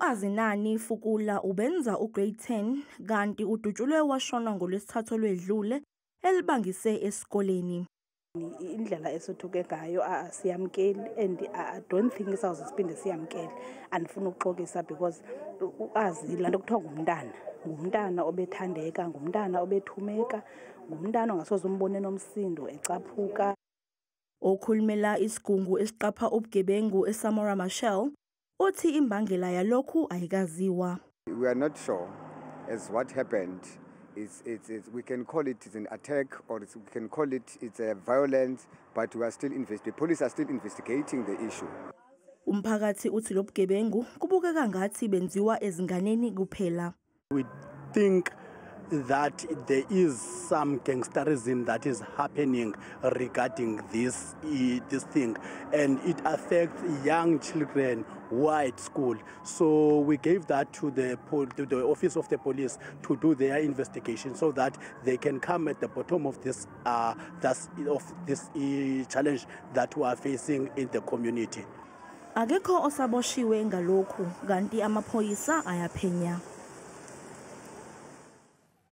U-Azinani Fukula ubenza uGrade 10 kanti udutshulwe washona ngoLwesithathu olwedlule elibangise esikoleni. Indlela esothuke ngayo asiyamkeli and I don't think sawuze siphinde siyamkele. Andifuni ukuxokisa because uAzi laa nto kuthiwa ngumntana, ngumntana obethandeka, ngumntana obethumeka, ngumntana ongasoze umbone nomsindo ecaphuka. Okhulumela isigungu esiqapha ubugebengu eSamora Machel uthi imbangela yalokhu ayikaziwa. We are not sure as what happened. We can call it an attack or we can call it it's a violence, but we are still the police are still investigating the issue. Umphakathi uthi lobugebengu kubukeka ngathi benziwa ezinganeni kuphela. We think that there is some gangsterism that is happening regarding this thing, and it affects young children who are at school. So we gave that to the office of the police to do their investigation so that they can come at the bottom of this challenge that we are facing in the community. Akekho osaboshiwe ngalokhu kanti amaphoyisa ayaphenya.